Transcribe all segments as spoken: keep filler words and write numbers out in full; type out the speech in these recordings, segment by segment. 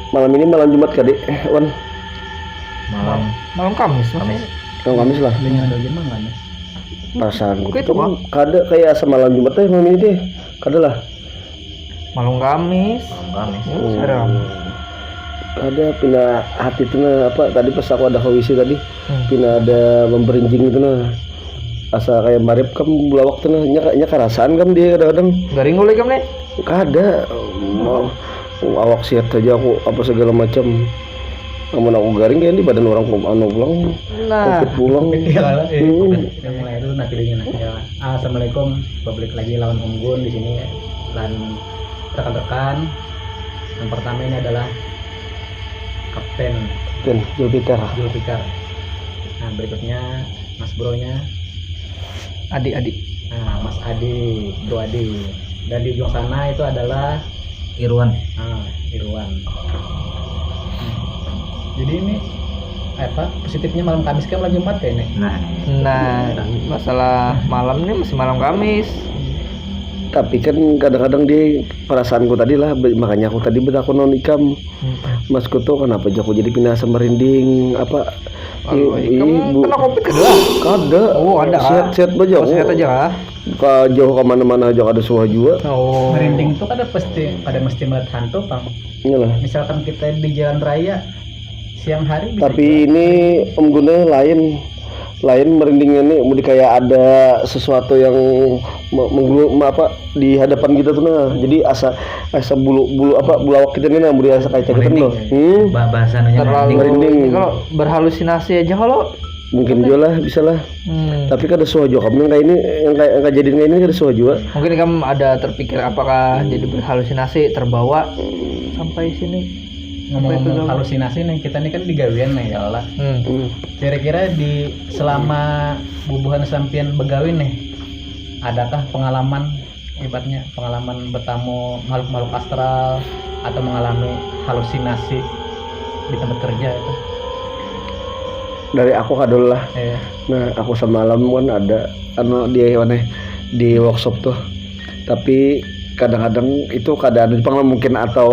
Malam ini malam Jumat kade, Wan. Malam Malam Kamis, Mas. Kamis. Malam Kamis lah. Banyak ada aja mang kan. Perasaan Oke, gitu itu, Bang. Kada kayak asa malam Jumat teh malam ini teh. Kada lah. Malam Kamis. Malam Kamis. Hmm, seram. Kada pina hati tuh nah, apa tadi pas aku ada ke W C tadi. Hmm. Pina ada memberinjing gitu nah. Asa kayak marip kam belawak tuh nah. Nya, nya karasaan kam dia kadang-kadang. Garing gulai kam nih. Kada. Mau awak sehat aja aku apa segala macam. Amun aku garing kayak di badan orang anu pulang. Nah, Covid pulang. Ya kalau eh, Hmm. Yang mulai dulu nah videonya nah. Ya. Assalamualaikum. Publik lagi lawan Unggun di sini dan rekan-rekan. Yang pertama ini adalah Kapten Dan Julfikar. Julfikar. Nah, berikutnya Mas Bronya. Adik-adik. Nah, Mas Adi, Bro Adi. Dan di ujung sana itu adalah Irwan. ah, Irwan. Jadi ini apa positifnya malam Kamis kan malam Jumat ya ini? Nah, Nah, masalah malam nih masih malam Kamis. Tapi kan kadang-kadang di perasaanku tadi lah, be- makanya aku tadi bertakun non ikam. Hmm. Masku tuh kenapa aja aku jadi pindah asa merinding apa? Kalau Ih, ikam ih, bu- kena covid kada? Kada. Oh, ada, ah. Sehat-sehat aja. Oh, Aku. Sehat aja kah? Ka jauh kemana-mana aja kada suah juga. Oh. Merinding tuh kada pasti kada mesti melihat hantu, Bang. Iyalah. Misalkan kita di jalan raya siang hari bisa Tapi ini Om Guna lain lain merindingnya nih mau kayak ada sesuatu yang me- menggelu me- apa di hadapan kita tuh nah. Jadi asa asa bulu bulu apa bulu awak kita nih nah mau asa kayak gitu Merinding. Loh. Hmm. Bah bahasanya Terlalu Merinding. Kalau berhalusinasi aja kalau Mungkin juga lah bisa lah. hmm, Tapi kada suah juga kamu yang kayak ini yang kayak yang kejadian kayak ini kada suah juga. Mungkin kamu ada terpikir apakah jadi berhalusinasi, terbawa sampai sini. Ngomong-ngomong halusinasi nih, kita nih kan digawian nih ya lah. Hmm. Hmm. Kira-kira di selama bubuhan sampian begawi nih, adakah pengalaman ibaratnya pengalaman bertamu makhluk-makhluk astral atau mengalami halusinasi di tempat kerja itu? Dari aku kadul lah. Eh, Nah, aku semalam kan ada anu di mana di workshop tuh. Tapi kadang-kadang itu keadaan Jepang lah mungkin atau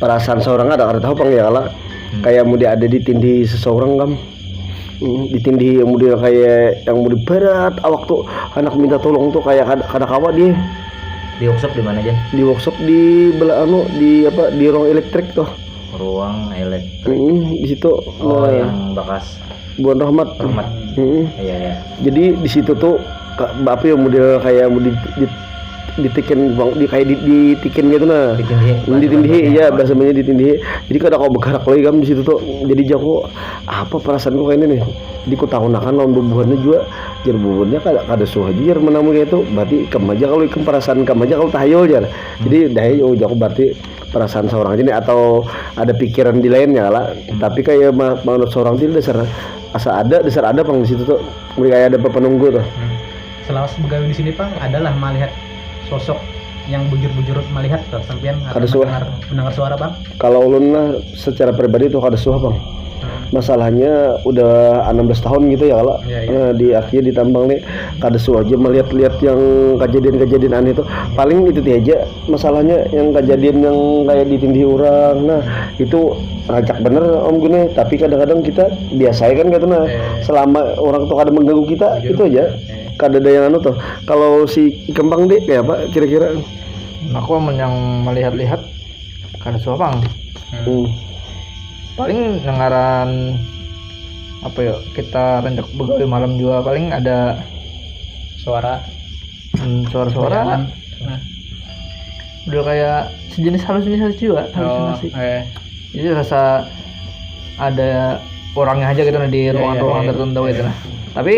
perasaan seorang ada kada tahu pang ya lah. Kayak mau ada ditindih seseorang kan. Hmm, ditindih yang mau kayak yang mau berat awak tuh anak minta tolong tuh kayak kada, kada kawa dia Di workshop di mana aja? Di workshop di belah anu di apa di ruang elektrik tuh. Ruang elektrik. Hmm, di situ Oh, nah, yang bekas buan rahmat. Rahmat. Hmm. Iya, iya. Jadi di situ tuh ka- apa ya model kayak mau di, di ditikin bang di kayak di, ditikin gitu nah. Ditindihi. Ditindihi, iya, bahasa Banjarnya ditindihi. Jadi kada kau bergerak lagi kan di situ tuh. Jadi jago apa perasaanku kayak ini nih. Jadi ku tahunakan lawan bubuhannya juga. Jadi bubuhannya kada kada suah aja jar menamu kayak itu. Berarti ikam aja kalau ikam perasaan ikam aja kalau tahayul jar. Jadi dah oh jago berarti perasaan seorang aja nih atau ada pikiran di lainnya lah. Tapi kayak ma- menurut seorang itu dasar asa ada dasar ada pang di situ tuh. Mulai kayak ada penunggu tuh. hmm. Selama begawi di sini, Bang, adalah melihat sosok yang bujur-bujur melihat tuh sampean Kada suah. Mendengar, mendengar suara, Bang. Kalau ulun lah secara pribadi tuh kada suah bang. Masalahnya udah enam belas tahun gitu ya kalau Iya, iya. Nah, di akhir ditambang nih kada suah aja melihat-lihat yang kejadian-kejadian aneh tuh. Paling itu aja masalahnya yang kejadian yang kayak ditindih orang. Nah itu rancak bener om gini. Tapi kadang-kadang kita biasa kan gitu nah. Iya. Selama orang tuh kada mengganggu kita Iya. Itu aja. Iya. Kada ada yang anu tuh. Kalau si Kempang deh kayak apa kira-kira? Aku amun yang melihat-lihat kada suah pang. Hmm. Hmm. Paling yang ngaran apa ya kita renjak begawi malam juga paling ada Suara. Hmm, suara-suara Bayangan. Nah. Udah kayak sejenis halusinasi juga halusinasi. Oh, eh. Jadi rasa ada orangnya aja gitu nah, di Iya, ruangan-ruangan iya, iya. Tertentu gitu nah. Tapi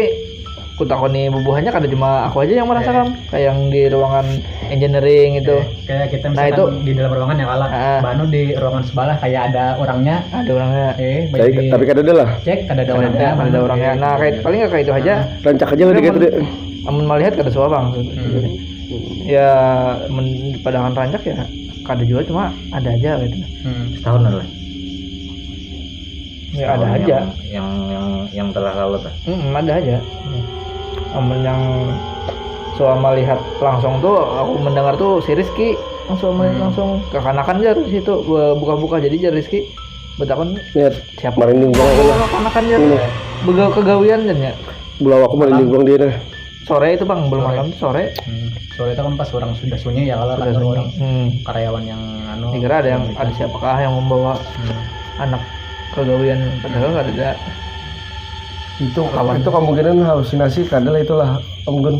ku takoni bubuhannya kada cuma aku aja yang merasakan Iya. Kayak yang di ruangan engineering itu. Kayak kita Nah, misalkan itu di dalam ruangan ya kalau Ah. Banu di ruangan sebelah kayak ada orangnya. Ada orangnya. Eh, Tapi, tapi kada ada lah. Cek kada ada Ada orangnya. ada ada orangnya. Nah, kayak paling kayak itu aja. Rancak aja gitu deh. Amun melihat kada suah bang. Hmm. Ya men, padahal rancak ya kada juga cuma ada aja gitu. Hmm. Setahun lah. Ya ada Setahun aja. Yang, yang yang yang telah lalu tuh. Hmm, ada aja. Amun yang selama lihat langsung tuh aku mendengar tuh si Rizky langsung hmm. langsung kekanakan jar situ buka-buka, jadi jar Rizky betakon ya siapa merinding banget kekanakan jar hmm. Begal kegawian dan ya bulu awak merinding banget dia. Sore itu bang, belum malam sore. Hmm. Sore itu kan pas orang sudah sunyi ya kalau ada orang hmm. Karyawan yang anu. Kira ada yang ada siapakah yang membawa hmm. Anak kegawian padahal ada. Itu kawan itu kemungkinan halusinasi kadal itulah Om Gun.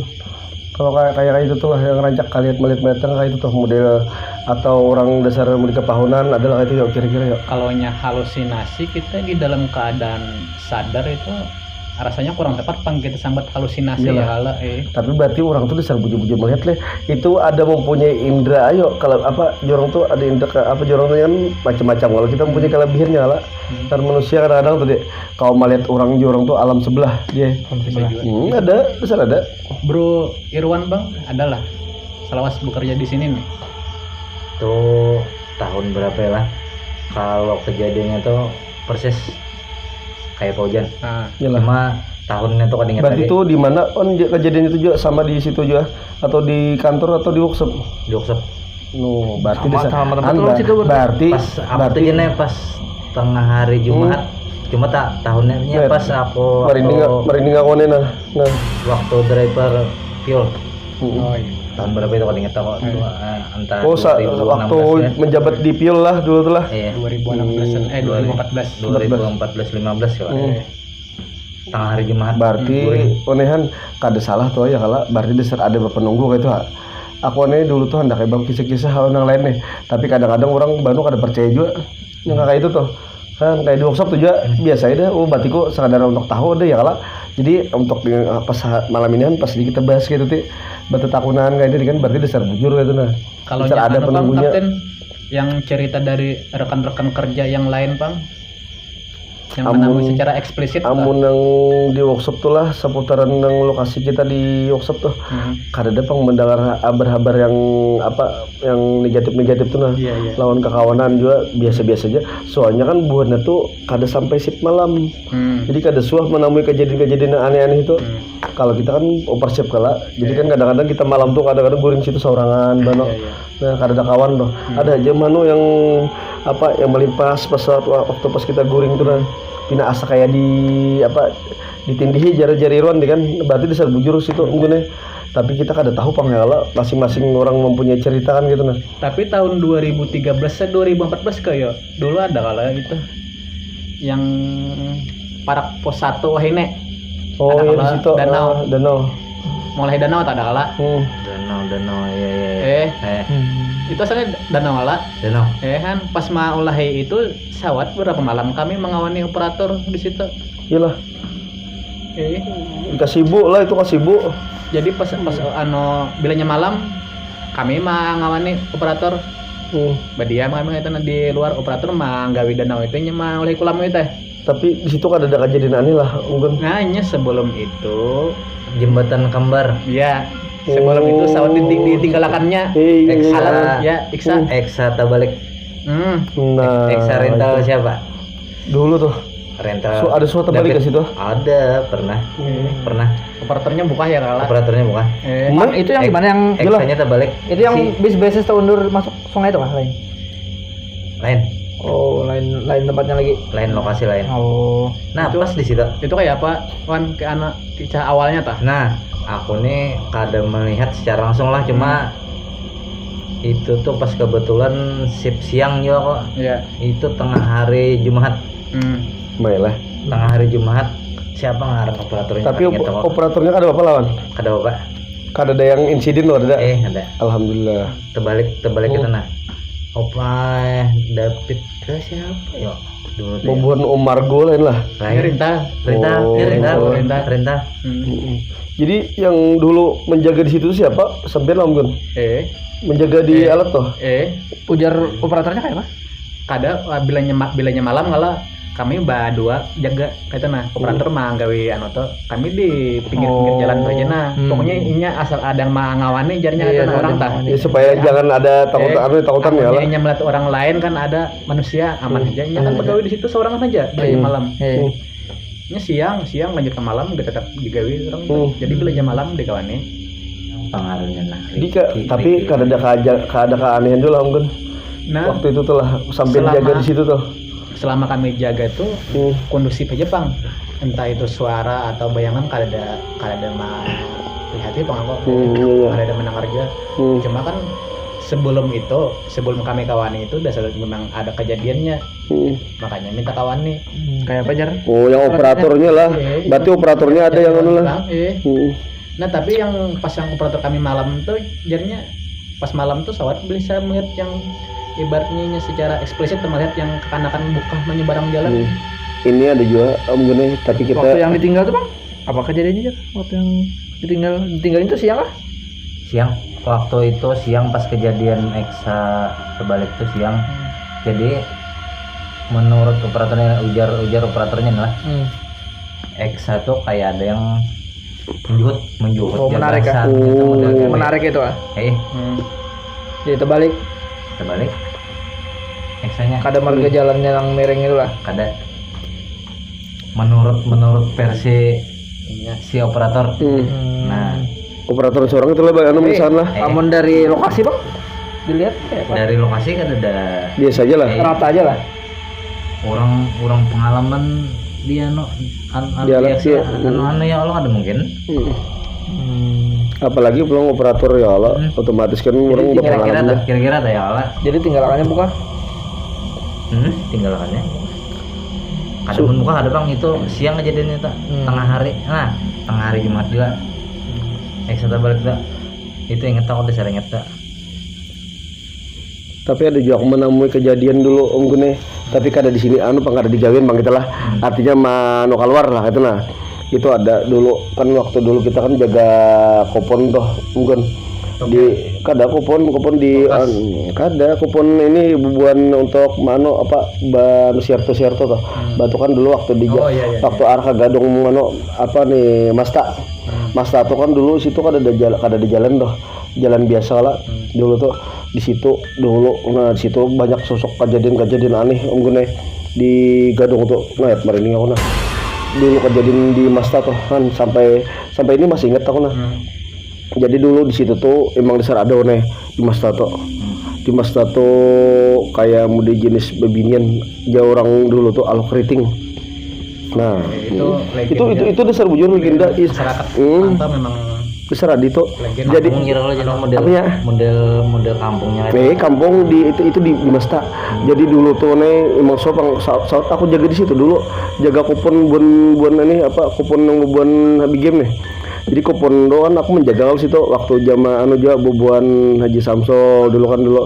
Kalau kayak kayak itu tuh lah yang rancak kalian melihat melihat kayak itu tuh model atau orang dasar mudik kepahunan adalah itu ya kira-kira ya. Kalau nya halusinasi kita di dalam keadaan sadar itu rasanya kurang tepat pang kita sambat halusinasi Yalah. Ya kala eh. Tapi berarti orang tuh dasar bujur-bujur melihat leh. Itu ada mempunyai indera ayo kalau apa jorong tuh ada indera apa jorong tuh kan macam-macam kalau kita mempunyai hmm. Kelebihannya lah. Hmm. Karena manusia kadang-kadang tuh deh kalau melihat orang jorong tuh alam sebelah dia. Alam sebelah. Hmm, ada dasar ada. Bro Irwan bang adalah selawas bekerja di sini nih. Tuh tahun berapa ya lah? Kalau kejadiannya tuh persis kayak Paujan. Ah. Cuma tahunnya tuh kadingat Berarti lagi. Itu di mana on kejadian itu juga sama di situ juga atau di kantor atau di workshop? Di workshop. No, berarti sama, di sana. Sama tempat anda, situ berarti. Berarti pas apa berarti, tuh jenis pas tengah hari Jumat. Hmm. Cuma tak tahunnya pas aku merinding merinding aku nih nah. Nah. Waktu driver fuel. Hmm. Oh iya. Tahun berapa itu kalau inget aku hmm. Entah oh, waktu ya. Menjabat di Piul lah dulu tuh lah. Iya. dua ribu enam belas hmm. Eh dua ribu empat belas. dua ribu empat belas lima belas kalau. Hmm. Tengah hari Jumat. Berarti hmm. Onehan kada salah tuh ya kalau berarti dasar ada penunggu kayak itu ha. Aku nih dulu tuh hendak bang kisah-kisah hal yang lain nih. Tapi kadang-kadang orang baru kada percaya juga. Yang kayak itu tuh. Kan kayak di workshop tuh juga hmm. Biasa aja oh berarti kok sekadar untuk tahu deh ya kalau. Jadi untuk di, pas malam ini kan pas kita bahas gitu ti bertetakunan kayak ini kan berarti dasar bujur gitu nah. Kalau ada anu, penunggunya. Bang, yang cerita dari rekan-rekan kerja yang lain bang yang amun, menanggung secara eksplisit amun yang di workshop tuh lah seputaran yang lokasi kita di workshop tuh hmm. Kada ada pang mendengar kabar-kabar yang apa yang negatif-negatif tuh nah iya, iya. Lawan kekawanan juga biasa-biasa aja soalnya kan buahnya tuh kada sampai shift malam hmm. Jadi kada suah menemui kejadian-kejadian yang aneh-aneh itu hmm. Kalau kita kan operasi kala jadi iya, kan iya. Kadang-kadang kita malam tuh kadang-kadang guring situ seorangan bano iya, iya. Nah kada ada kawan tuh hmm. Ada aja manu yang apa yang melimpas pas waktu pas kita guring tuh nah pina asa kayak di apa ditindihi jari-jari Irwan kan berarti dasar bujur situ mungkin ya tapi kita kada tahu pang ya kalau masing-masing orang mempunyai cerita kan gitu nah tapi tahun dua ribu tiga belas saya dua ribu empat belas kayak dulu ada kalau itu yang parak pos satu wah ini oh iya di situ danau uh, danau mulai danau tak ada kala hmm. Danau danau ya ya, ya. Eh, eh. Hmm. Itu asalnya danau kala danau eh kan pas mau lahir itu sawat beberapa malam kami mengawani operator di situ iyalah eh. Kasih bu lah itu kasih bu jadi pas pas hmm. Ano bilanya malam kami mengawani operator hmm. Badia kami itu di luar operator menggawi danau itu nya mengulai kulam itu teh tapi di situ kada ada kejadian aneh lah mungkin nah nya sebelum itu jembatan kembar ya sebelum oh. Itu sawat di, di, ditinggalakannya hey, iya. Alat ya iksa hmm. Iksa tabalik hmm. Nah, iksa rental siapa dulu tuh rental so, ada suatu balik ke situ ada pernah hmm. Pernah operatornya buka ya kalah operatornya buka eh. Emang itu yang gimana yang jelas terbalik itu yang si bis basis terundur masuk sungai itu kah lain lain oh lain lain tempatnya lagi lain lokasi lain oh nah itu, pas di situ itu kayak apa wan ke anak kisah awalnya tah nah aku nih kada melihat secara langsung lah cuma hmm. Itu tuh pas kebetulan sip siang juga kok ya. Itu tengah hari Jumat hmm. Baiklah tengah hari Jumat siapa ngaran operatornya tapi op operatornya kada apa lawan kada apa kada ada yang insiden loh ada eh ada alhamdulillah terbalik terbalik oh. Itu nah opa David ke siapa ya dulu bubuhan Umar Go lain lah lain Rintal Rintal oh. Rintal Rintal Rintal hmm. Jadi yang dulu menjaga di situ siapa sampai lawan eh menjaga di eh. Alat tuh eh ujar operatornya kayak apa kada bilanya bilanya malam kalau kami berdua jaga kata nah operator hmm. Manggawi anu tuh kami di pinggir-pinggir oh. Jalan aja nah hmm. Pokoknya inya asal ada yang mengawani jarinya iya, ada orang tah ya, supaya iya. Jangan ada takut ya. Anu takutan ya inya melihat orang lain kan ada manusia aman hmm. Aja inya kan pegawai di situ seorang aja belanja hmm. Malam hmm. Ini siang siang lanjut ke malam kita tetap digawe orang hmm. Jadi belanja malam dikawani Pengaruhnya nah. Jadi ka, tapi kada ada keaja, kada keanehan dulu lah mungkin. Nah, waktu itu tuh lah sampai selama, jaga di situ tuh. Selama kami jaga tuh hmm. Kondusif aja pang. Entah itu suara atau bayangan kada ada kada ada melihat pang aku. Hmm, iya, iya. Kada ada mendengar juga. Hmm. Cuma kan sebelum itu, sebelum kami kawani itu udah memang ada kejadiannya. Hmm. Makanya minta kawani. Hmm, kayak apa jar? Oh, yang operatornya lah. Iya, iya. Berarti operatornya ada yang anu lah. Iya. Hmm. Nah, tapi yang pas yang operator kami malam tuh jadinya pas malam tuh sawat bisa melihat yang ibaratnya secara eksplisit melihat yang kekanakan bukah menyeberang jalan. Hmm. Ini ada juga om gini, tapi kita waktu yang ditinggal tuh bang, apa kejadiannya jar? Waktu yang ditinggal ditinggalin tuh siang kah? Siang. Waktu itu siang pas kejadian Eksa terbalik tuh siang. Hmm. Jadi menurut operatornya ujar ujar operatornya lah. Hmm. Eksa tuh kayak ada yang menjuhut menjuhut. Oh, menarik ya? Oh, menarik itu ah. Eh. Hmm. Jadi terbalik. Terbalik. Eksanya. Kada marga hmm. Jalannya yang miring itu lah. Kada. Menurut menurut versi si operator. Hmm. Nah, operator seorang itu lah bang anu misalnya lah. Eh. Amun dari lokasi bang dilihat kayak apa? Dari lokasi kan ada biasa aja lah. Eh. Rata aja lah. Orang orang pengalaman dia no an, an, dialek sih anu anu ya Allah ada mungkin. Hmm. Hmm. Apalagi pulang operator ya Allah hmm. Otomatis kan orang udah pengalaman kira-kira ya Allah. Jadi tinggalkannya bukan hmm? Tinggalkannya kadang bukan ada bang itu siang aja dia tak hmm. Tengah hari nah tengah hari Jumat juga hmm. Ekstra balik tak itu inget tak udah sering inget tak. Tapi ada juga aku menemui kejadian dulu om gune tapi kada di sini anu pang kada digawin bang kita lah hmm. Artinya mano keluar lah itu nah itu ada dulu kan waktu dulu kita kan jaga kupon tuh mungkin di kada kupon kupon di an, kada kupon ini bubuan untuk mano apa ban sierto sierto tuh hmm. Batu kan dulu waktu di oh, iya, iya. Waktu arah ke gadung mano apa nih masta hmm. Masta tuh kan dulu situ kada ada jalan kada ada jalan tuh jalan biasa lah hmm. Dulu tuh di situ dulu nah di situ banyak sosok kejadian-kejadian aneh om gunai di gadung tuh nah ya kemarin aku nah dulu kejadian di Masta tuh kan sampai sampai ini masih inget aku nah hmm. Jadi dulu di situ tuh emang dasar ada nih di Masta tuh hmm. Di Masta tuh kayak mode jenis bebinian jauh orang dulu tuh aluk keriting nah itu hmm. Itu itu itu dasar bujur legenda is masyarakat hmm. Memang Besar Adi tuh. Jadi model model model kampungnya. Eh kampung di itu itu di, di Masta. Hmm. Jadi dulu tuh nih emang sopang saat, saat aku jaga di situ dulu jaga kupon buan buan ini apa kupon yang buan habis game nih. Jadi kupon doang aku menjaga kalau situ waktu zaman anu juga bubuan Haji Samsul dulu kan dulu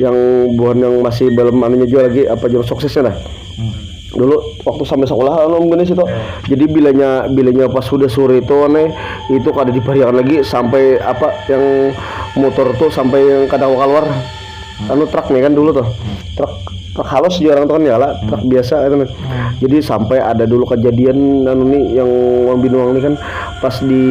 yang buan yang masih belum anunya juga lagi apa jam suksesnya dah. Hmm. Dulu waktu sampai sekolah anu om gini situ. Yeah. Jadi bilanya bilanya pas sudah sore itu aneh itu kada dipariakan lagi sampai apa yang motor tuh sampai yang kadang keluar hmm. Anu truk nih kan dulu tuh hmm. Truk truk halus di orang tuh kan ya lah hmm. Truk biasa itu nih. Hmm. Jadi sampai ada dulu kejadian anu nih yang Wang Binuang nih kan pas di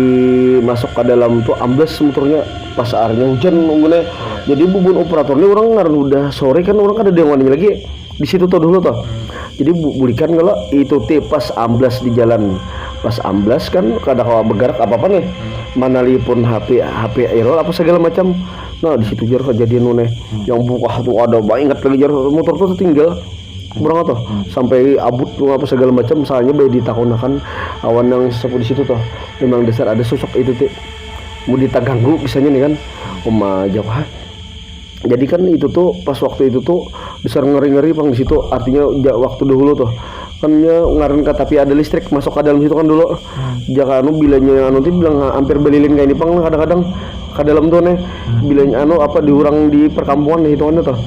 masuk ke dalam tuh ambles motornya pas airnya hujan om gini. Yeah. Jadi bubun operator nih orang ngaran udah sore kan orang kada ada yang lagi. Di situ tuh dulu tuh. Hmm. Jadi bu, bulikan kalau itu teh pas amblas di jalan. Pas amblas kan kada kawa bergerak apa-apa nih. Hmm. Mana lipun H P H P error apa segala macam. Nah, di situ jar kejadian nune. Hmm. Yang buka tuh ada banget lagi jar motor tuh tinggal. Kurang tuh hmm. Sampai abut tuh apa segala macam misalnya bayi ditakunakan awan yang sepuh di situ tuh. Memang dasar ada sosok itu teh. Mau ditaganggu kisahnya nih kan. Oma jauh jadi kan itu tuh pas waktu itu tuh besar ngeri-ngeri pang di situ artinya ja, waktu dahulu tuh kan nya ngaran ka tapi ada listrik masuk ke dalam situ kan dulu hmm. Jaka anu bilanya anu tuh bilang hampir belilin kayak ini pang kadang-kadang ke dalam tuh nih hmm. Bilanya anu apa diurang di perkampungan nih hitungannya tuh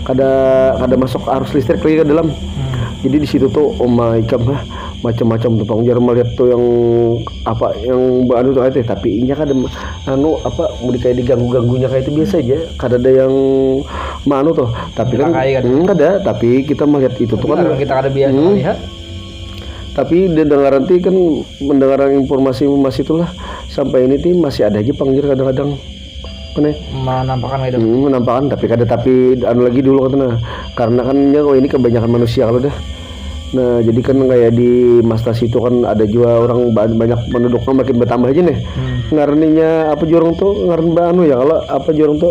kada kada masuk arus listrik lagi ke dalam hmm. Jadi di situ tuh oh my god lah macam-macam tuh pang jar melihat tuh yang apa yang anu tuh teh tapi inya kada anu apa mau kayak diganggu ganggunya kayak itu biasa aja kada ada yang manu tuh tapi kan hmm, kada tapi kita melihat itu tuh kan kita kada biasa hmm, melihat tapi dia dengar nanti kan mendengar informasi informasi itulah sampai ini tuh masih ada aja panggil kadang-kadang mana menampakkan itu hmm, menampakkan tapi kada tapi anu lagi dulu katanya karena kan ya, oh, ini kebanyakan manusia kalau dah Nah, jadi kan kayak di Mastasi itu kan ada juga orang ba- banyak penduduknya makin bertambah aja nih. Ngarannya apa jurang tuh? Ngaran ba- anu ya kalau apa jurang tuh?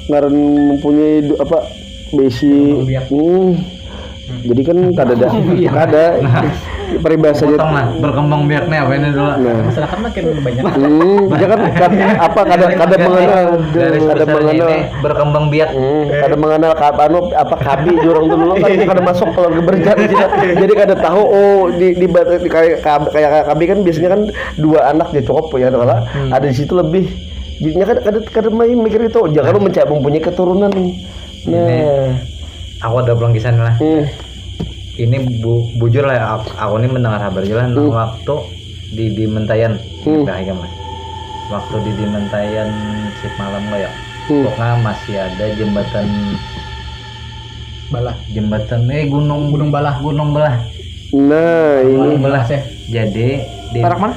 Ngaran mempunyai du- apa besi. Berkembang biak. Hmm. Jadi kan kada ada kada peribahasanya. Potong lah, berkembang biaknya apa ini dulu? Nah, Masyarakat makin banyak. hmm, ya kan, kan apa kada kada mengenal Garis kada besarnya mengenal ini berkembang biak. Hmm, kada mengenal ka- anu apa kabi jurang tuh dulu kan kada masuk keluarga berjat gitu. Jadi kada tahu oh di di, bat- di kayak kab- kayak kayak kabi kan biasanya kan dua anak ya cukup ya kalau ada di situ lebih jadinya kan kada kada main mikir itu jangan lu mencari mempunyai keturunan nih. Nah, Aku ada pulang kisah nih lah. hmm, Ini bu, bujur lah aku, aku ini mendengar kabar aja lah nang waktu di di Mentayan. Hmm. Nah, iya, Mas. Waktu di di Mentayan sip malam kayak Hmm. pokoknya masih ada jembatan Balah. jembatan eh gunung Gunung Balah. Gunung Belah. Nah, ini Gunung Belah. Sih. Jadi di Parak mana?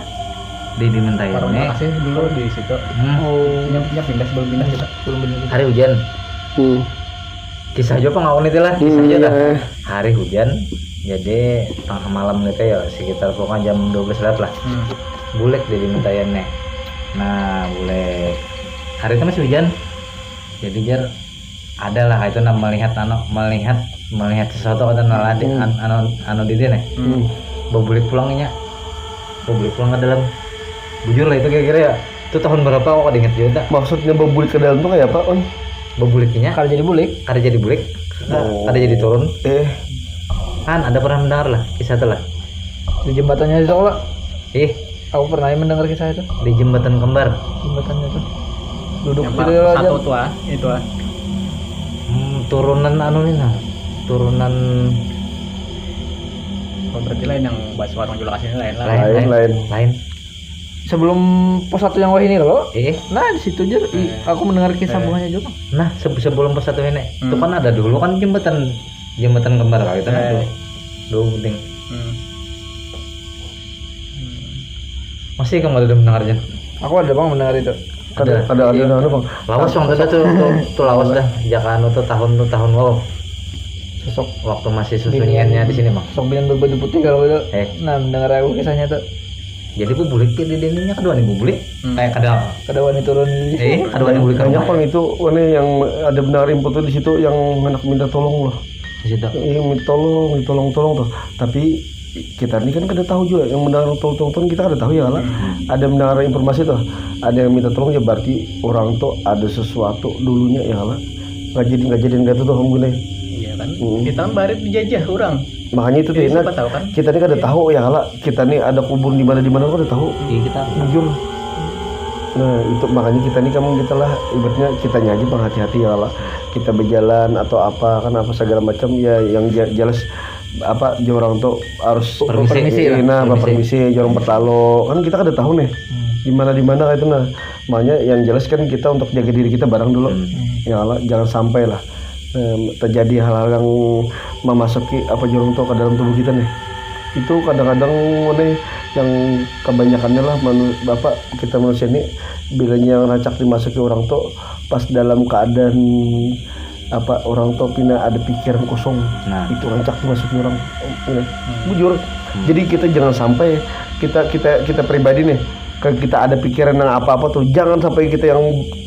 di di Mentayan Warung ini. Makasih dulu di situ. Hmm. Oh, Nya, nya pindah sebelum pindah kita. Belum pindah. Hari hujan. hmm, Kisah aja pang aku nih lah, kisah hmm, aja dah. ya. Hari hujan, jadi tengah malam gitu ya, sekitar pokoknya jam dua belas lewat lah. Hmm. Bulik dari Mentayan nih. Nah, bulik. Hari itu masih hujan. Jadi jar ada lah itu nah melihat anu melihat melihat sesuatu kata nala di an, anu anu di dia nih. Hmm. Babulik pulangnya. Babulik pulang ke dalam. Bujur lah itu kira-kira ya. Itu tahun berapa kok inget juga tak? Maksudnya babulik ke dalam tuh kayak apa, On? Babuliknya Kada jadi bulik. kada jadi bulik, Oh. kada jadi turun. Eh, Kan ada pernah mendengar lah kisah itu lah. Di jembatannya itu lah. Ih, Aku pernah mendengar kisah itu. Di jembatan kembar. Jembatannya tuh. Duduk Yang gitu paling ya, satu aja. Tuh ah, itu ah. Hmm, turunan anu nih nah. Turunan Oh, berarti lain yang bahas warung julak sini lain lah. lain lain, lain lain. Lain. Sebelum pos satu yang wah ini loh. Eh, Nah, di situ aja. Ih, aku mendengar kisah buahnya juga. Nah, se- sebelum pos satu ini, itu kan ada dulu kan jembatan jembatan kembar kali itu kan Eh. dulu. Dulu penting. Hmm. Masih kamu ada mendengar Jan? Aku ada bang mendengar itu. Ada ada ada ada bang. Lawas bang tadi tuh tuh, tuh lawas dah. Jaka anu tuh tahun tuh tahun wow. Sosok Waktu masih susunyiannya di sini bang. Sosok binan berbaju putih kalau itu. Eh. Nah, mendengar aku kisahnya tuh. Jadi bubulik ya di dindingnya kedua nih bubulik. Kayak kada Kada wani turun di eh kada wani bulik Banyak rumah. Bang itu mana yang ada benar info tuh di situ yang anak minta tolong loh. Di situ. Iya, minta tolong, tolong, tolong tuh. Tapi kita ini kan kada tahu juga yang mendengar tolong tolong kita kada tahu ya lah. Ada mendengar informasi tuh, ada yang minta tolong ya berarti orang tuh ada sesuatu dulunya ya lah. Nggak jadi nggak jadi nggak tuh tuh gini. Iya kan? Hmm. Kita kan barit dijajah orang. Makanya itu tuh Jadi Ina, siapa tahu kan? Kita ini kada tahu ya lah. Kita ini ada kubur di mana di mana kada tahu. Iya kita. Jujur. Nah itu makanya kita ini kamu kita lah ibaratnya kitanya aja penghati-hati ya lah. Kita berjalan atau apa kan apa segala macam ya yang ja- jelas apa orang tuh harus Permisi. Permisi lah. Nah, Permisi. Permisi orang berlalu kan kita kada tahu nih di mana di mana itu nah makanya yang jelas kan kita untuk jaga diri kita barang dulu ya lah jangan sampai lah em, terjadi hal-hal yang memasuki apa orang tuh ke dalam tubuh kita nih itu kadang-kadang nih yang kebanyakannya lah manu, apa kita manusia ini bilanya yang rancak dimasuki orang tuh pas dalam keadaan apa orang tuh pina ada pikiran kosong Nah. Itu rancak dimasuki orang Ini, bujur jadi kita jangan sampai kita kita kita pribadi nih kalau kita ada pikiran yang apa-apa tuh jangan sampai kita yang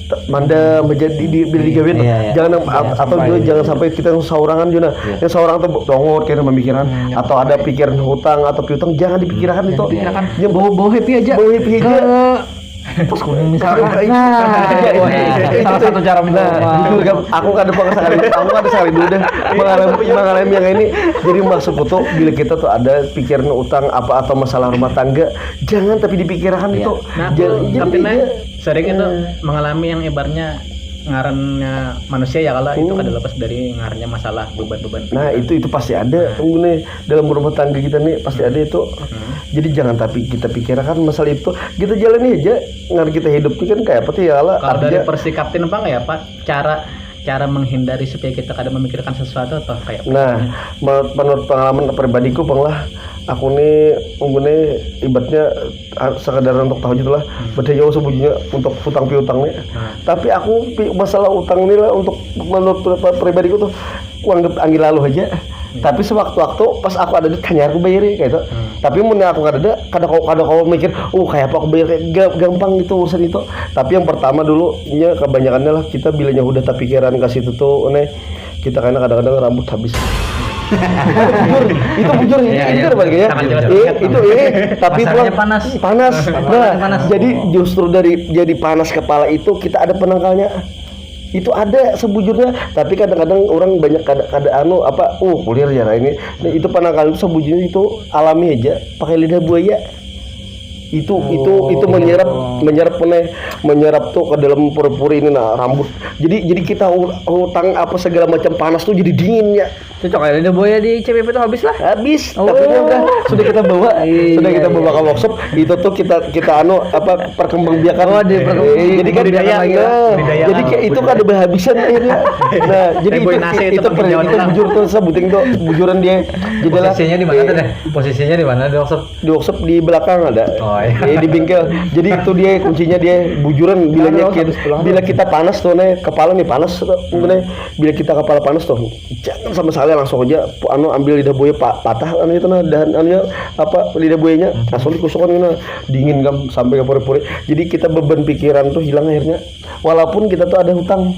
t- mandam aja di di bila digawin Iya, iya. jangan yang- atau juga jangan sampai kita yang saurangan juga yang saurang tuh tongot kayak pemikiran atau ada pikiran hutang atau piutang jangan dipikirkan itu Yang bau bau happy aja. Bau happy aja. Ke pos kuning misalkan. Kayak Nah, gitu. salah satu cara minta Nah, maaf. Jujur kan, aku kada pernah sekali, aku kada sekali dulu dah mengalami mengalami yang ini. Jadi maksudku tuh bila kita tuh ada pikiran utang apa atau masalah rumah tangga, jangan tapi dipikirkan itu. Nah, Jangan, tapi jadi nah, dia- sering itu mengalami yang ibaratnya ngarannya manusia ya kalau itu kada lepas dari ngarannya masalah beban-beban. Nah itu itu pasti ada ini dalam rumah tangga kita nih pasti ada itu. Jadi jangan tapi kita pikirkan masalah itu. Kita jalani aja. Ngar kita hidup ini kan kayak apa tuh ya Allah. Kalau dari Artinya versi Kapten apa nggak ya Pak? Cara cara menghindari supaya kita kada memikirkan sesuatu atau kayak apa? Nah, menurut, menurut pengalaman pribadiku bang lah, aku nih ungguhnya ibaratnya ah, sekedar untuk tahu gitu lah. Beda jauh sebujurnya untuk hutang piutang nih. Tapi aku pi- masalah utang nih lah untuk menurut pri- pribadiku tuh, aku anggap anggil lalu aja. Tapi sewaktu-waktu pas aku ada duit hanyar aku bayari kayak itu. Tapi mun aku kada ada, kada kau kada kau mikir, oh kayak apa aku bayar, kayak ga- gampang gitu urusan itu. Tapi yang pertama dulu nya kebanyakannya lah kita bilanya udah tapikiran ke situ tuh, nih kita karena kadang-kadang rambut habis. Itu bujur, itu bujur, Iya, ini iya. Kan balik ya. Sangat jelas Eh, terlihat, itu Bang. Eh, tapi Masanya pulang panas. panas. Nah, Panas. jadi justru dari jadi panas kepala itu kita ada penangkalnya. Itu ada sebujurnya, tapi kadang-kadang orang banyak kada kada anu apa, uh kulir ya ini. Nah, itu penangkalan itu sebujurnya itu alami aja, pakai lidah buaya. Itu itu itu menyerap menyerap nih, menyerap tuh ke dalam pori-pori ini, nah, rambut. Jadi jadi kita ur- utang apa segala macam panas tuh jadi dingin ya. Cocok ya, lidah buaya di C P P itu habis lah. Habis, Oh. tapi ini udah sudah kita bawa, Iya, sudah kita iya. Bawa ke workshop. Itu tuh kita kita anu apa, perkembangbiakan. Oh, diperkembangbiakan Eh, jadi kan budidaya nah, gitu. Budidaya jadi alam, kayak itu budidaya. Kada berhabisan akhirnya. Nah, jadi Teh itu boy nasi itu itu penting keren, jawab itu orang. Bujur tuh sebuting tuh bujuran dia. Jadi lah Posisinya di mana tuh deh? Posisinya di mana di workshop? Di workshop di belakang ada. Oh, iya. Eh, di bengkel. Jadi itu dia kuncinya dia bujuran bilanya Ada kita, di sebelah. Bila kita panas tuh nih, kepala nih panas tuh, nih. Bila kita kepala panas tuh, jangan sama sekali langsung aja anu ambil lidah buaya pa- patah anu itu nah dahan anunya apa lidah buayanya langsung dikusukan gitu nah. Dingin kan sampai ke pori-pori. Jadi kita beban pikiran tuh hilang akhirnya. Walaupun kita tuh ada hutang.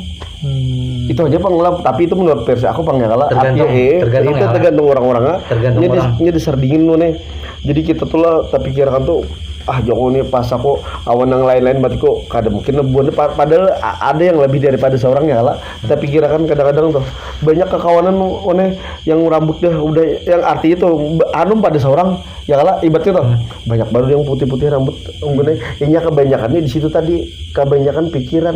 Itu aja pang lah, tapi itu menurut versi aku pang ya kalau Tergantung- artinya, eh, tergantung itu ya, tergantung orang-orangnya. Tergantung Nya di- orang. nya dasar dingin tuh nih. Jadi kita tuh lah terpikirkan tuh ah joko nih pas aku awan yang lain-lain berarti kok kada mungkin lah buat pa- padahal a- ada yang lebih daripada seorang ya lah. Kita pikirkan kadang-kadang tuh banyak kekawanan nih yang rambutnya udah yang arti itu anu pada seorang ya lah ibaratnya tuh banyak baru yang putih-putih rambut unggunnya inya kebanyakannya di situ tadi kebanyakan pikiran.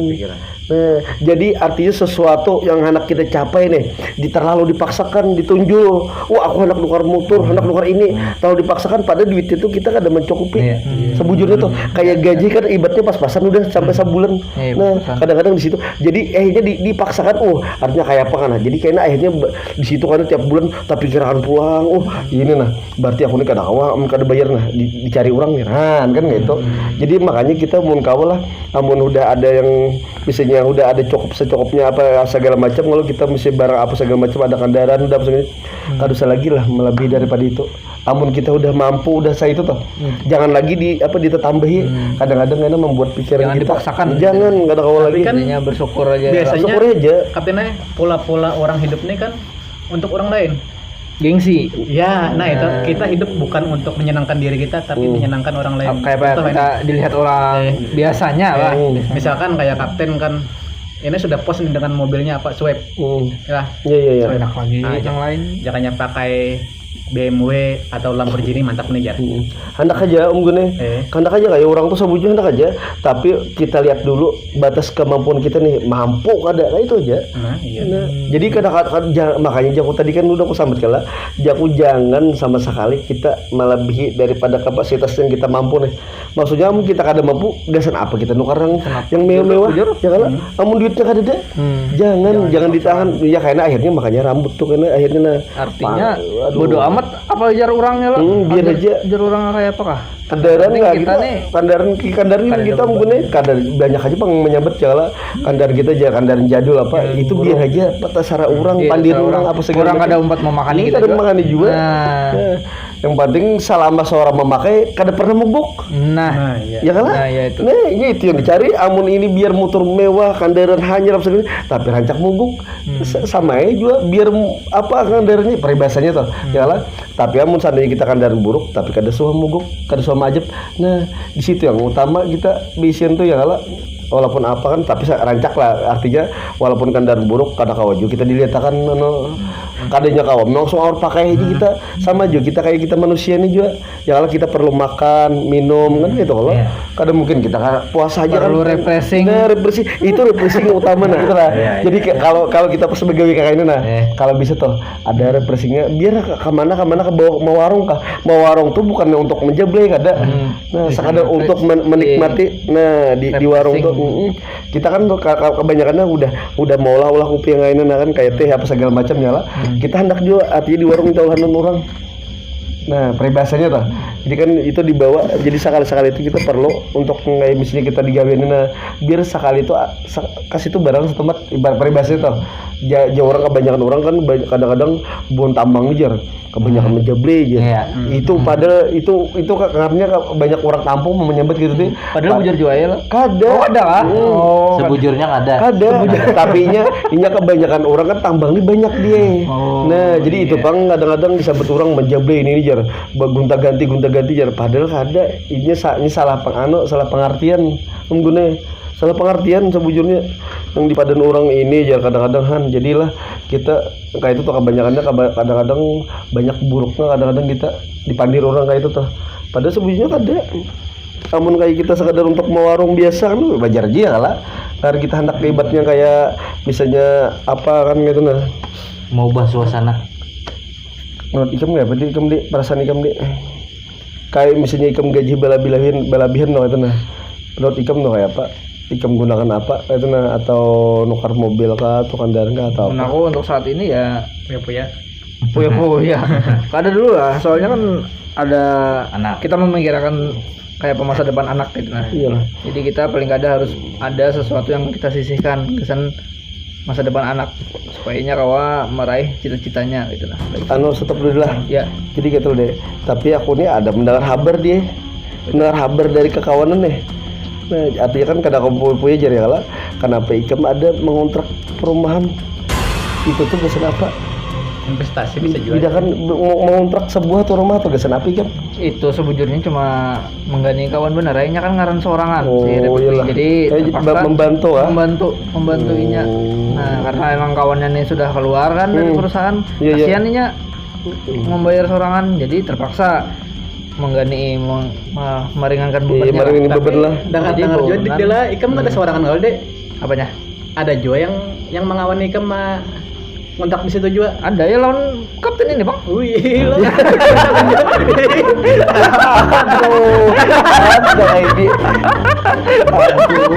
Nah, jadi artinya sesuatu yang anak kita capai nih di terlalu dipaksakan ditunjul, wah aku anak nukar motor anak nukar ini terlalu dipaksakan pada duit itu kita kada mencukupi. Iya. Sebujurnya tuh kayak gaji kan ibaratnya pas-pasan udah sampai sebulan. Iya, Nah, betul. Kadang-kadang di situ jadi akhirnya di- dipaksakan, oh artinya kayak apa kan. Nah, jadi kayaknya akhirnya ba- di situ kan tiap bulan tapi gerakan pulang, oh ini nah berarti aku ini kada kawa amun kada bayar nah di- dicari orang nih nah kan gitu. Jadi makanya kita mun kawa lah amun udah ada yang misalnya udah ada cukup secukupnya apa segala macam kalau kita mesti barang apa segala macam ada kendaraan udah apa segala kada usah lagi lah melebihi daripada itu. Amun kita udah mampu udah saya itu toh jangan lagi di apa ditetambahi. Kadang-kadang karena membuat pikiran Jangan kita dipaksakan. Jangan kada kawa lagi. Kan Intinya bersyukur aja. Biasanya Syukur aja. Katanya pola-pola orang hidup ini kan untuk orang lain. Gengsi. Ya, nah itu kita hidup bukan untuk menyenangkan diri kita, tapi menyenangkan orang lain. Kayak apa Contoh kita ini. Dilihat orang biasanya lah. Eh, misalkan kayak kapten kan, ini sudah pos nih dengan mobilnya apa swipe, Hmm. ya. Iya iya iya. Enak lagi Ah, yang lain. Jangannya pakai B M W atau Lamborghini mantap nih jar. Hmm. Handak aja om gune. Eh. Handak aja kayak orang tuh sebujurnya handak aja. Tapi kita lihat dulu batas kemampuan kita nih mampu kada kayak itu aja. Nah, iya. Nah, jadi kada kada- kada- ja- makanya jaku tadi kan udah aku sambat kala, jaku jangan sama sekali kita melebihi daripada kapasitas yang kita mampu nih. Maksudnya amun kita kada mampu, gasan apa kita nukar yang yang mewah-mewah, ya kan? Amun duitnya kada ada, jangan jangan ditahan. Ya karena akhirnya makanya rambut tuh karena akhirnya nah Artinya pa- aduh. Bodo amat apa jar orangnya lah. Hmm, biar Jar- aja. Jar orang kayak apa kah? Kandaran Penting lah kita kita nih. Kandaran kandaran kita mungkin nih kada banyak aja pang menyambat ya lah. Kandaran kita aja kandaran jadul apa itu biar aja terserah orang Iya, pandir terserah orang orang. Apa segala Orang macam. kada umpat memakani Iya, kita kada juga. Memakani juga. Nah. Nah, yang penting selama seorang memakai kada pernah mogok. Nah. Nah, iya. Ya kan? Nah, iya itu. Nah, ini itu yang dicari amun ini biar motor mewah, kandaran hanyar apa segala, tapi rancak mogok. Sa- Sama aja juga biar mu- apa kandarannya peribahasanya tuh. Ya lah. Tapi amun seandainya kita kandaran buruk tapi kada suah mogok, kada suah majep. Nah, di situ yang utama kita bisian tuh ya lah. Walaupun apa kan tapi sa- rancak lah artinya walaupun kandaran buruk kada kawa juga kita dilihatakan anu kadanya kawa memang soal pakai aja kita sama juga kita kayak kita manusia ini juga ya kalau kita perlu makan minum kan gitu kalau Iya. Kada mungkin kita kan puasa aja Perlu kan. Refreshing. Nah, refreshing itu refreshing utama nah gitu lah. Iya, Jadi ke- kalau kalau kita pas sebagai W K K ini nah, Eh. kalau bisa tuh ada refreshingnya biar ke kemana kemana ke bawah mau warung kah? Mau warung tuh bukan untuk menjebleng kada. Nah, sekadar untuk men- menikmati nah di, di warung tuh mm, kita kan tuh ka- ka- kebanyakannya udah udah mau lah ulah kopi yang lainnya nah kan kayak teh apa segala macamnya lah. Kita hendak juga artinya di warung minta ulahan orang. Nah, peribahasanya tuh. Jadi kan itu dibawa, jadi sekali-sekali itu kita perlu untuk kayak misalnya kita digawein, nah, biar sekali itu ah, se- kasih tuh barang setempat, ibarat peribahasanya tuh. Ja, ja orang, kebanyakan orang kan banyak, kadang-kadang buang tambang aja, kebanyakan menjable aja. Iya. Itu padahal itu itu karena banyak orang kampung mau menyambat gitu tuh. Padahal bujur jua ya lo. Kada. Oh, kada kah? Oh. Sebujurnya kada. Kada, tapi inya inya kebanyakan orang kan tambang ini banyak dia. Oh, Nah, jadi itu pang kadang-kadang disambut orang menjable ini, ini jar, gonta-ganti, gonta-ganti jar. Padahal kada, inya sa- ini salah peng anu, salah pengertian. Mengguna salah pengertian sebujurnya yang di padan orang ini jar, kadang-kadang han. Jadilah kita kayak itu tuh kebanyakannya kaba- kadang-kadang banyak buruknya, kadang-kadang kita dipandir orang kayak itu tuh. Padahal sebujurnya kada. Amun kayak kita sekadar untuk mewarung biasa kan wajar aja ya kala. Karena kita hendak ibatnya kayak misalnya apa kan gitu nah. Mengubah suasana. Menurut ikam kayak apa di ikam di perasaan ikam di kayak misalnya ikam gaji balabilahin balabihan no itu nah. Menurut ikam tuh kayak apa? Ikam gunakan apa itu nah, atau nukar mobil kah atau kendaraan kah atau Nah, apa? Aku untuk saat ini ya puya-puya. Puya-puya. Kada dulu lah, soalnya kan ada Anak. Kita memikirkan kayak masa depan anak gitu nah. Iyalah. Jadi kita paling kada harus ada sesuatu yang kita sisihkan kesan masa depan anak supayanya kawa meraih cita-citanya gitu nah. Anu, stop dulu lah. Ya, Jadi gitu deh. Tapi aku nih ada mendengar habar dia. Mendengar habar dari kekawanan nih. Nah, artinya kan kada kumpul punya jari kala. Kenapa ikam ada mengontrak perumahan? Itu tuh gasan apa? Investasi bisa juga. Tidak kan mau mengontrak sebuah tuh rumah tuh gasan apa ikam? Itu sebujurnya cuma menggani kawan bener, akhirnya kan ngaran sorangan Oh, sih, Rip. Iyalah. Jadi Eh, terpaksa membantu ah. Membantu membantu inya. Oh. Nah, karena emang kawannya ini sudah keluar kan dari Hmm. Perusahaan, Iya, iya. Kasihan inya membayar sorangan, jadi terpaksa menggani meng- ma- meringankan bebannya. Iya, meringankan beban lah. Dengar Jadi, dengar juga burunan. Dela, ikam ada sorangan kali deh. Apanya? Ada juga yang yang mengawani ikam ma- ngontak di situ juga. Ada ya lawan kapten ini, Bang. Wih, lo. Aduh, ada kayak di. Aduh.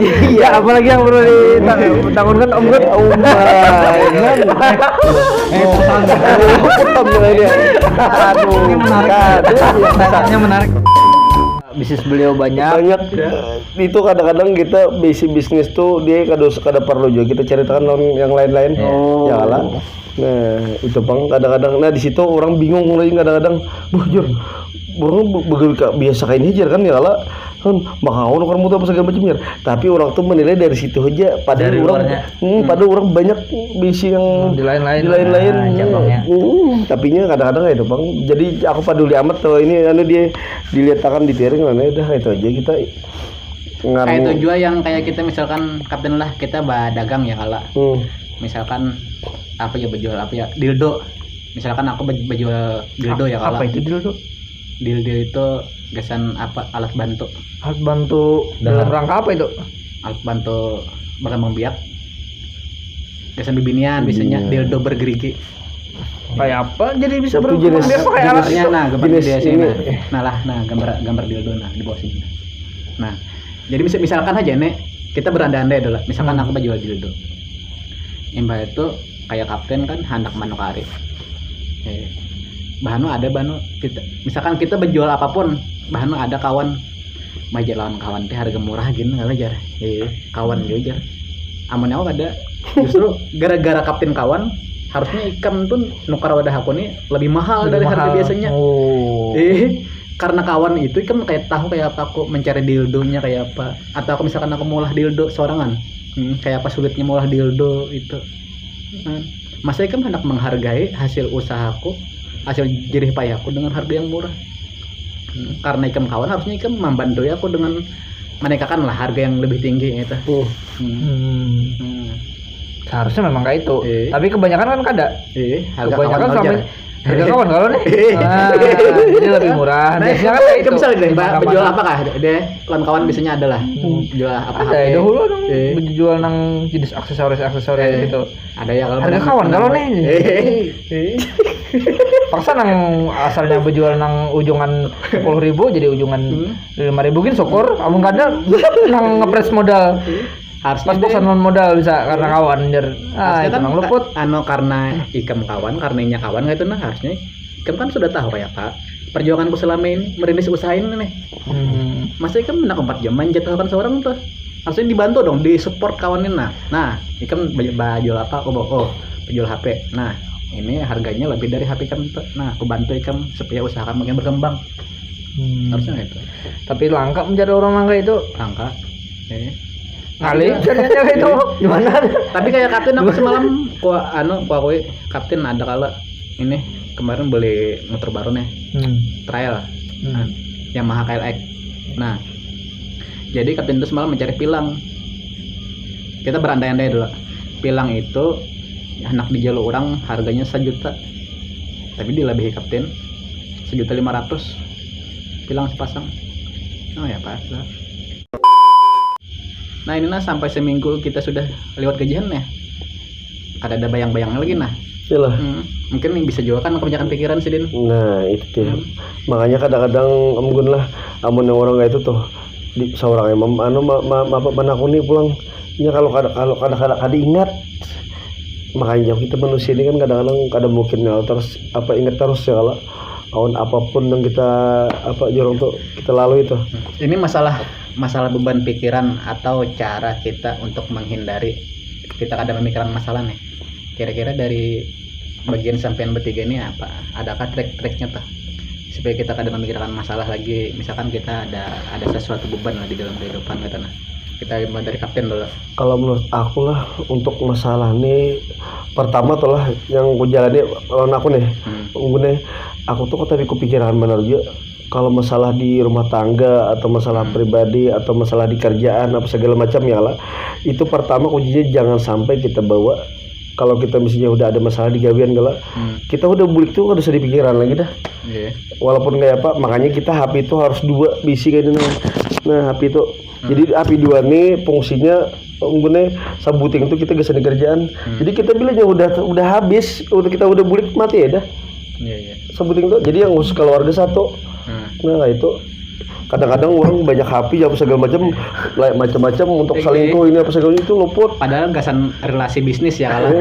Iya, Apalagi yang perlu dibangunkan, Om Gut? Oh my. Aduh. Ini menarik. Tanya menarik. Bisnis beliau banyak. Banyak. Itu kadang-kadang kita bisi bisnis tuh dia kada usah, kada perlu juga kita ceritakan lawan yang lain-lain. Oh. Ya lah. Nah, itu bang kadang-kadang, nah di situ orang bingung lagi kadang-kadang, bujur orang be- begawi ka- biasa kayak ini aja kan ya lah, kan mau nukar motor apa segala macam ya, tapi orang tuh menilai dari situ aja, padahal Dari orang luarnya. Hmm, padahal orang banyak bisi yang Di lain-lain. di lain-lain. Nah, cabangnya. Hmm, tapinya kadang-kadang kayak itu bang, jadi aku peduli amat kalau ini anu dia dilihat akan di tiring mana udah itu aja kita ngarang. Kayak itu juga yang kayak kita misalkan kapten lah kita badagang ya kala. Hmm. Misalkan apa ya, bejual apa ya, dildo. Misalkan aku bej- bejual dildo ya kala. Apa itu dildo? Dildo itu gasan apa, alat bantu. Alat bantu Dengar. Dalam rangka apa itu? Alat bantu berkembang biak. Gasan bibinian biasanya dildo bergerigi. Kayak apa? Jadi bisa Itu berkembang jenis- biak apa kayak alat Gambarnya itu? Nah, gambar Jenis dia sih. ini. Nah. Nah lah, nah gambar gambar dildo nah di bawah sini. Nah, jadi misal, misalkan aja nih, kita berandai-andai dulu. Misalkan aku menjual dildo. Imbah itu kayak kapten kan hendak manukari. Eh, bahanu ada bahanu kita misalkan kita berjual apapun, bahanu ada kawan maja lawan kawan teh harga murah gini nggak jar. Eh, kawan juga jar. Amun aku ada justru gara-gara kapten kawan harusnya ikam tuh nukar wadah aku nih lebih mahal dari harga biasanya. Oh. Eh, karena kawan itu ikam kayak tahu kayak apa aku mencari dildonya kayak apa, atau aku misalkan aku maulah dildo sorangan. Hmm, kayak apa sulitnya maulah dildo itu. Hmm. Masa ikam hendak menghargai hasil usahaku, hasil jerih payahku dengan harga yang murah. Hmm, karena ikam kawan harusnya ikam membantu aku dengan meningkatkan lah harga yang lebih tinggi itu. Hmm. Hmm. Hmm. Hmm. Seharusnya memang kayak itu. Iya. Tapi kebanyakan kan kada. Eh, harga Kebanyakan kawan selama aja. Ini harga kawan kalau nih. Ah, jadi lebih murah. Nah, Biasanya kan itu, kayak itu itu. misalnya deh, Mbak, Murah menjual mana? Apa kah? Deh, lawan kawan biasanya ada lah. Hmm. Jual apa Ada H P. ya dahulu dong Eh. Menjual nang jenis aksesoris-aksesoris Eh. Gitu. Ada ya kalau Harga menang- kawan kalau menang- nih. Eh. Eh. Paksa nang asalnya berjual nang ujungan sepuluh ribu jadi ujungan Hmm. lima ribu gin syukur. Amun kada nang ngepres modal. Harusnya pas bosan lawan modal bisa karena kawan, jar. Ah, itu nang luput. Anu, karena ikam kawan, karena inya kawan gitu nah, harusnya ikam kan sudah tahu kayak apa perjuanganku selama ini merintis usaha ini nih. Hmm. Masa ikam nak empat jam main jatuhkan seorang tuh? Harusnya dibantu dong, di support kawannya nah. Nah, ikam ba-, bajual apa? Oh, oh, bajual H P. Nah, ini harganya lebih dari H P ikam tuh. Nah, aku bantu ikam supaya usaha kamu makin berkembang. Hmm. Harusnya gitu. Tapi langka mencari orang langka itu. Langka. Eh. Ngalih carinya itu. Gimana? Tapi kayak Kapten, aku semalam ku anu, ku akui, Kapten ada kala ini kemarin beli motor baru nih. Hmm. Trial. Hmm. Nah, Yamaha K L X. Nah, jadi Kapten itu semalam mencari pilang. Kita berandai-andai dulu. Pilang itu anak di jalur orang harganya sejuta. Tapi dilebihi Kapten, sejuta lima ratus. Pilang sepasang. Oh ya, pas lah. Nah, ini nah, sampai seminggu kita sudah lewat gajian ya. Kada ada bayang-bayang lagi nah. Iyalah. Hmm, mungkin bisa juga kan kebanyakan pikiran sih, Din. Nah, itu dia. Hmm. Makanya kadang-kadang embun lah, amun yang orang kayak itu tuh di seorang emang anu ma, ma, ma, apa, menakuni pulang. Ya kalau kada, kalau kada, kada, kada ingat. Makanya kita manusia ini kan kadang-kadang kada mungkin ya, terus apa, ingat terus ya kalau awan apapun yang kita apa jorong tuh kita lalui tuh. Ini masalah, masalah beban pikiran atau cara kita untuk menghindari kita kada memikirkan masalah nih. Kira-kira dari bagian sampean bertiga ini apa? Adakah trik-triknya tuh supaya kita kada memikirkan masalah lagi? Misalkan kita ada, ada sesuatu beban lah di dalam kehidupan gitu nah. Kita mulai dari Kapten dulu. Kalau menurut aku lah, untuk masalah ini, pertama tuh lah yang ku jalani lawan aku nih. Hmm. Aku nih, aku tuh tapi kepikiran benar juga kalau masalah di rumah tangga atau masalah, hmm, pribadi atau masalah di kerjaan apa segala macam ya lah. Itu pertama kuncinya jangan sampai kita bawa, kalau kita misalnya udah ada masalah di gawian gala, hmm, kita udah bulik tuh kada usah dipikiran lagi dah. Iya. Walaupun kayak apa, makanya kita H P itu harus dua bisi kayak ini. Nah, H P itu. Hmm. Jadi H P dua nih fungsinya, embunnya sabuting tuh kita gasan di kerjaan. Hmm. Jadi kita bilanya udah, udah habis, udah kita udah bulik mati ya dah. Iya, iya. Sabuting tuh. Jadi yang khusus keluarga satu. Hmm. Nah, itu kadang-kadang orang banyak H P ya apa segala macam, macam-macam untuk selingkuh ini apa segala itu luput. Padahal gasan relasi bisnis ya kalau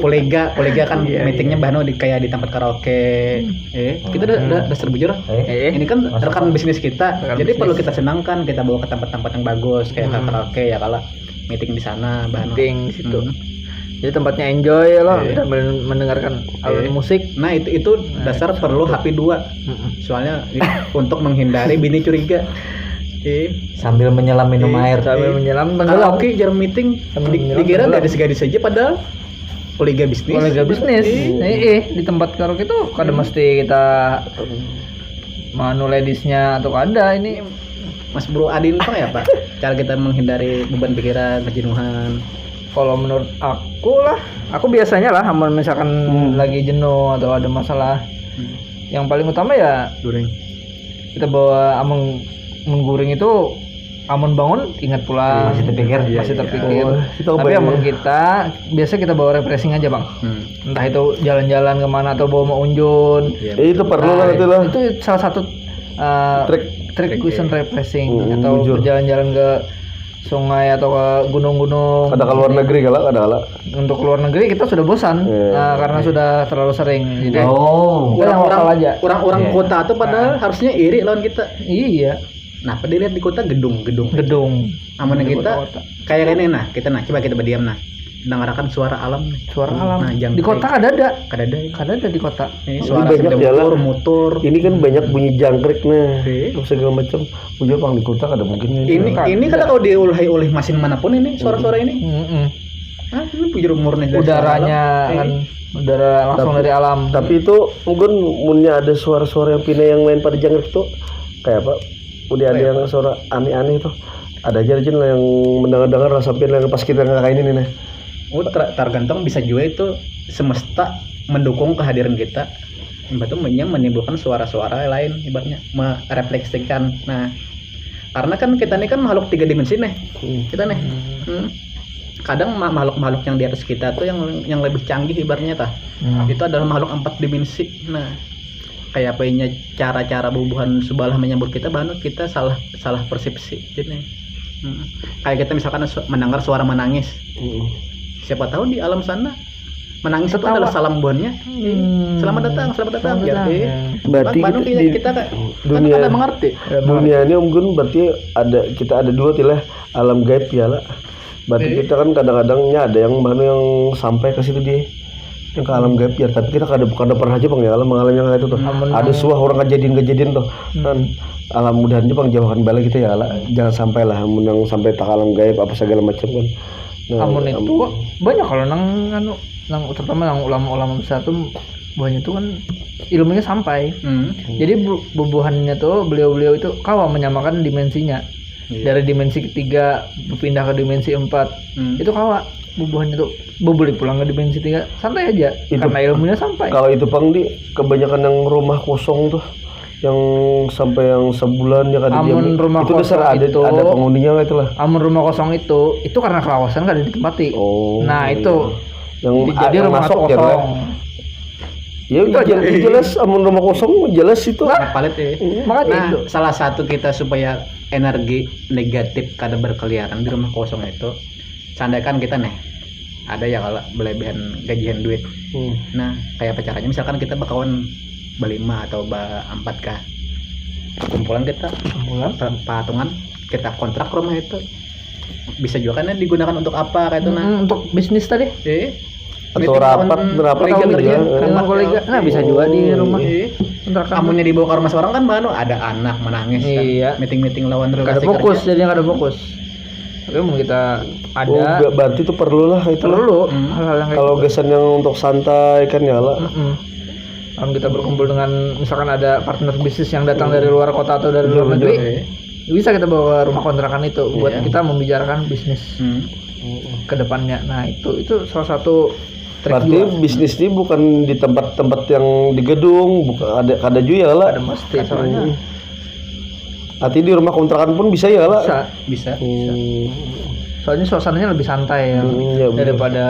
kolega, kolega kan meetingnya bahno di, kayak di tempat karaoke. Eh, kita udah, udah, udah bujur. Eh, ini kan rekan bisnis kita. Jadi perlu kita senangkan, kita bawa ke tempat-tempat yang bagus kayak karaoke ya kalau meeting di sana, bahno. Meeting di situ. Hmm. Jadi tempatnya enjoy ya loh, kita men-, mendengarkan alunan musik. Nah, itu, itu dasar perlu H P dua. Mm-mm. Soalnya untuk menghindari bini curiga. Sambil menyelam minum air. Sambil menyelam tenggelam. Karaoke jarang meeting. Sambil menyelam tenggelam. Dikira gadis-gadis aja padahal kolega bisnis. Kolega bisnis. Iya. Eh, eh, di tempat karaoke itu kada mesti kita manu ladiesnya atau kada ini. Mas Bro Adin tuh ya, Pak? Cara kita menghindari beban pikiran, kejenuhan. Kalau menurut aku lah, aku biasanya lah, amun misalkan lagi jenuh atau ada masalah, yang paling utama ya kita bawa amun, amun guring itu, amun bangun ingat pulang. Masih terpikir. Masih terpikir. Tapi amun kita, biasa kita bawa refreshing aja, Bang. Hmm. Entah itu jalan-jalan kemana atau bawa maunjun. Iya, itu perlu lah, itu lah. Itu salah satu, eh, trik, trik gasan refreshing atau berjalan-jalan ke sungai atau ke gunung-gunung. Kada ke luar negeri kala, kada kala. Untuk ke luar negeri kita sudah bosan, karena sudah terlalu sering. Jadi, orang-orang kota tuh padahal harusnya iri lawan kita. Iya. Nah, apa dilihat di kota gedung, gedung. Gedung. Amun kita kayak ini nah, kita nah, coba kita berdiam nah. Dengarkan suara alam nih. Suara alam. Nah, di kota kada ada. Kada ada. Kada ada di kota. Ini suara banyak ya lah. Mutur. Ini kan banyak bunyi jangkrik nah. Segala macam. Bujur pang di kota kada mungkin ini. Ini, ini kada tahu diulahi oleh mesin manapun ini suara-suara ini. Heeh. Ah, ini bujur murni dari suara alam. Udaranya kan udara langsung dari alam. Tapi itu mungkin munnya ada suara-suara yang pina yang lain pada jangkrik tuh kayak apa? Udah ada yang suara aneh-aneh tuh. Ada aja Jin lah yang mendengar-dengar lah sampai yang pas kita nggak kayak ini nih. Oh, ter-, tergantung bisa juga itu semesta mendukung kehadiran kita. Ibaratnya men-, yang menimbulkan suara-suara lain, ibaratnya merefleksikan. Nah, karena kan kita ini kan makhluk tiga dimensi nih. Hmm. Kita nih. Hmm. Kadang ma-, makhluk-makhluk yang di atas kita tuh yang, yang lebih canggih ibaratnya tah. Hmm. Itu adalah makhluk empat dimensi. Nah, kayak apa inya cara-cara bubuhan subalah menyambut kita, bahkan kita salah, salah persepsi gitu. Hmm. Kayak kita misalkan su- mendengar suara menangis. Mm. Siapa tahu di alam sana menangis itu Tertawa. Adalah salam buhannya. Hmm. Selamat datang, selamat datang. Selamat Ya, datang, eh. ya. Berarti Bang, itu kita, di kita kan dunia ada ini- mengerti. Ya, dunia ini mungkin berarti ada kita ada dua tilah alam gaib ya lah. Berarti Iya. Kita kan kadang-kadangnya ada yang mana yang sampai ke situ dia yang ke alam gaib ya, tapi kita kada kada pernah aja bang ya lah mengalami yang kayak itu tuh. Amun Ada nang- suah orang kejadian-kejadian tuh. Hmm. Kan alam mudahan aja bang jauhkan balik kita ya lah. Jangan sampai lah amun yang sampai tak alam gaib apa segala macam kan. Nah, Amun am- itu banyak kalau nang anu nang terutama nang ulama-ulama besar tuh banyak itu kan ilmunya sampai. Hmm. Jadi bu- bubuhannya tuh beliau-beliau itu kawa menyamakan dimensinya Iya. Dari dimensi ketiga berpindah ke dimensi empat Hmm. Itu kawa bubuhannya tuh balik pulang ke dimensi tiga santai aja Itu- karena ilmunya sampai. Kalau itu pang di kebanyakan yang rumah kosong tuh yang sampai yang sebulan ya kada Amun diam. Rumah Itu dasar Kosong ada itu- ada penghuninya lah itulah. Amun rumah kosong itu itu karena kelawasan kada ditempati. Oh. Nah, itu. Yang Jadi yang rumah masuk tuh ya lah. Kosong. Ya Itu aja. jelas, jelas amun rumah kosong jelas itu. Nah, palit ya. Makanya Nah, itu. Salah satu kita supaya energi negatif kada berkeliaran di rumah kosong itu, seandainya kita nih ada ya kalau berlebihan gajian duit. Hmm. Nah, kayak apa caranya? Misalkan kita bakawan berlima atau berempat kah, kumpulan kita Kumpulan. pa- patungan kita kontrak rumah itu bisa juga kan digunakan untuk apa kayak itu nah. Mm, untuk bisnis tadi. Eh, Atau meeting rapat lawan berapa kolega tahun kerja, juga. Rapat Dengan kolega. Nah, bisa juga di rumah. Eh, Kontrakan. Amunnya dibawa ke rumah seorang kan baru ada anak menangis kan. Iya. Meeting-meeting lawan Kada relasi fokus kerja. Jadinya kada fokus. Tapi mun kita ada Oh, ber- berarti itu perlu lah itu. Perlu Hmm. Hal-hal yang kayak Kalau gitu. Gesan yang untuk santai kan ya lah. Mm-mm. Kalau kita berkumpul dengan misalkan ada partner bisnis yang datang dari luar kota atau dari luar Betul, negeri, Eh, bisa kita bawa ke rumah kontrakan itu buat Iya. Kita membicarakan bisnis hmm. ke depannya. Nah, itu itu salah satu trik Berarti juga. Bisnis ini bukan di tempat-tempat yang di gedung, bukan ada ada juga ya lah. Ada mesti soalnya. Artinya di rumah kontrakan pun bisa ya lah. Bisa. Bisa. Hmm. Soalnya suasananya lebih santai ya Hmm, iya, bener. Daripada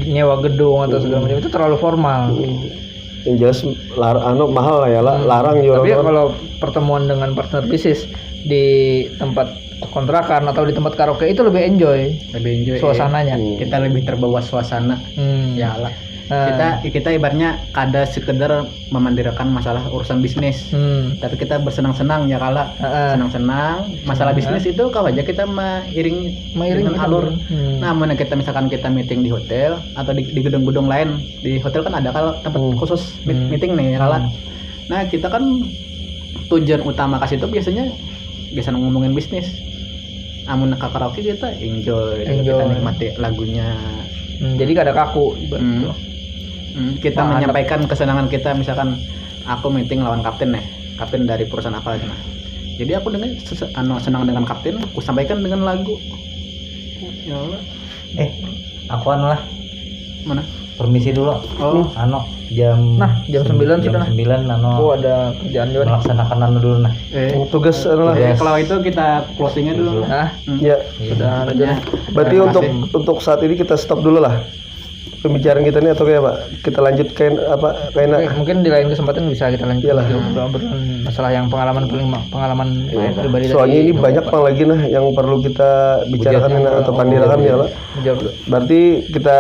nyewa gedung atau segala macam itu terlalu formal. Hmm. Yang jelas lar anu mahal lah ya lah, larang ya Tapi orang. Kalau pertemuan dengan partner bisnis di tempat kontrakan atau di tempat karaoke itu lebih enjoy Lebih enjoy. Suasananya. Eh. Kita lebih terbawa suasana. Hmm. Ya lah. Nah. Kita kita ibaratnya kada sekedar memandirakan masalah urusan bisnis. Hmm. Tapi kita bersenang-senang ya kala. Heeh. Senang-senang. Masalah bisnis itu kau aja kita mairing Mairing dengan alur. Hmm. Nah, amun kita misalkan kita meeting di hotel atau di, di gedung-gedung lain, di hotel kan ada kalau tempat khusus meet- meeting nih, kala. Nah, kita kan tujuan utama ke situ biasanya biasa ngomongin bisnis. Amun ke karaoke kita enjoy, Enjoy. Kita nikmati lagunya. Hmm, jadi kada kaku ibarat Hmm. itu. Hmm, kita menyampaikan kesenangan kita, misalkan aku meeting lawan kapten nih, kapten dari perusahaan apa gitu nah. Jadi aku dengan sese- anu, senang dengan kapten, aku sampaikan dengan lagu. Ya Allah. Eh, aku anu lah, Mana? Permisi dulu. Oh. Anu, jam Nah, jam sembilan sudah, nah. Sembilan anu. Oh, ada kerjaan juga nih. Melaksanakan anu dulu nah. Eh, Tugas anu lah. Oke, Yes. Kalau itu kita closingnya dulu. Nah, Ya. sudah Sebenarnya Berarti terima untuk kasih. Untuk saat ini kita stop dulu lah pembicaraan kita ini atau kayak apa? Kita lanjut kayak apa? Kayak Oke, mungkin di lain kesempatan bisa kita lanjut Iyalah. lagi obrolan-obrolan masalah yang pengalaman paling pengalaman pribadi Soalnya tadi. Ini banyak pang lagi nah yang perlu kita bicarakan Hujatnya nah, atau pandirakan ya lah. Jawab. Berarti kita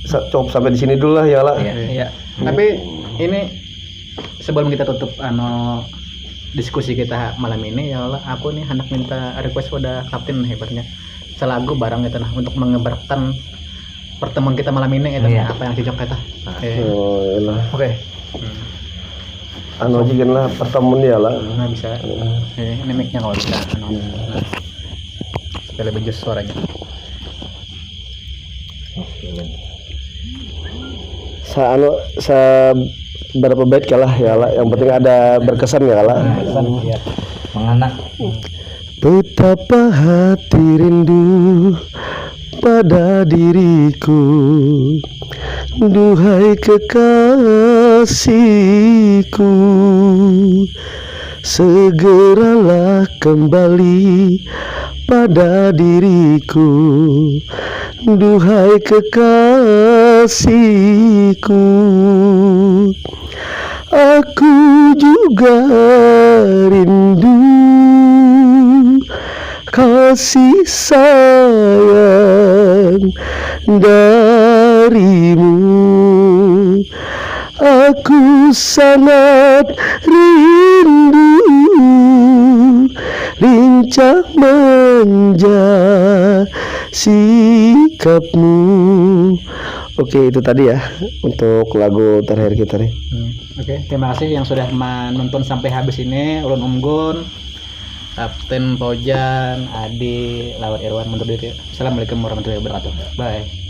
sa- cukup sampai di sini dulu lah ya lah. Iya. Iya. Tapi ini sebelum kita tutup anu diskusi kita malam ini ya Allah, aku nih hendak minta request pada kapten nih hebatnya selagu barang gitu nah untuk mengebarkan pertemuan kita malam ini gitu Iya. Apa yang cocok kita. Oke. Oh, iyalah. Oke. Anu aja gini lah pertemuan ya lah. Nah bisa. Oke, ini mic-nya kalau bisa. Anu, nah. Supaya lebih jelas suaranya. Sa anu sa berapa bait kalah ya lah. Yang penting ada berkesan ya lah. Iya. Menganak. Betapa hati rindu pada diriku, duhai kekasihku. Segeralah kembali pada diriku, duhai kekasihku. Aku juga rindu kasih sayang darimu. Aku sangat rindu lincah manja sikapmu. Oke, itu tadi ya untuk lagu terakhir kita nih. Hmm, Oke, terima kasih yang sudah menonton sampai habis ini. Ulun Umgun, Kapten Paujan, Adi, lawan Irwan mundur diri. Assalamualaikum warahmatullahi wabarakatuh. Bye.